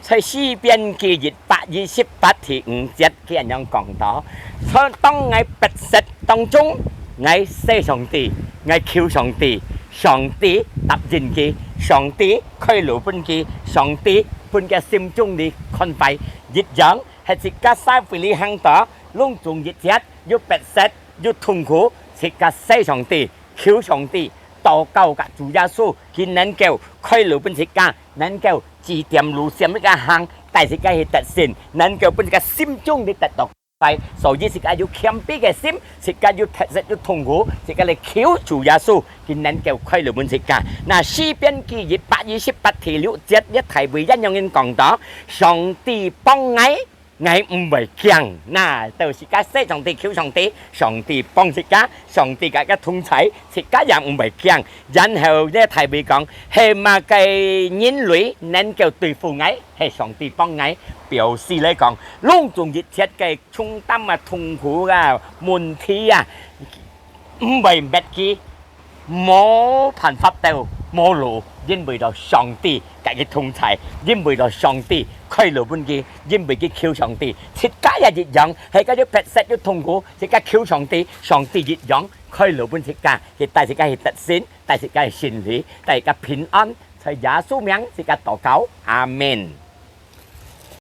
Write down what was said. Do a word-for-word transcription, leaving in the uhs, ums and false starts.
在詩篇記一百二十八第五節，佢恁樣講到：在當𠊎迫切當中，𠊎喊上帝，𠊎求上帝，上帝答應佢，上帝開路分佢，上帝分佢心中裡寬快。一樣，係自家社會裡行到，攏總一切，又迫切，又痛苦，自家喊上帝，求上帝，禱告甲主耶穌，佢能夠開路分自家，能夠指點路線分自家行，帶自家去得勝，能夠分自家心中裡得到快。所以自家有謙卑个心，自家有迫切有痛苦，自家來求主耶穌，佢能夠開路分自家。那詩篇記一百二十八第六節，這大衛恁樣講到：上帝幫𠊎，𠊎毋會驚。那到自家喊上帝求上帝，上帝幫自家，上帝甲个同在，自家也毋會驚。然後這大衛講：係麼个人類能夠對付𠊎？係上帝幫𠊎。表示來講，攏總一切个重擔啊、痛苦啊、問題啊，毋會滅去，無辦法到，無路，因為到上帝甲佢同在，因為到上帝開路分佢，因為佢求上帝。自家也一樣，係个有迫切有痛苦，自家求上帝，上帝一樣開路分自家，佢帶自家去得勝，帶自家去勝利，帶自家平安。在耶穌名，自家禱告，阿門。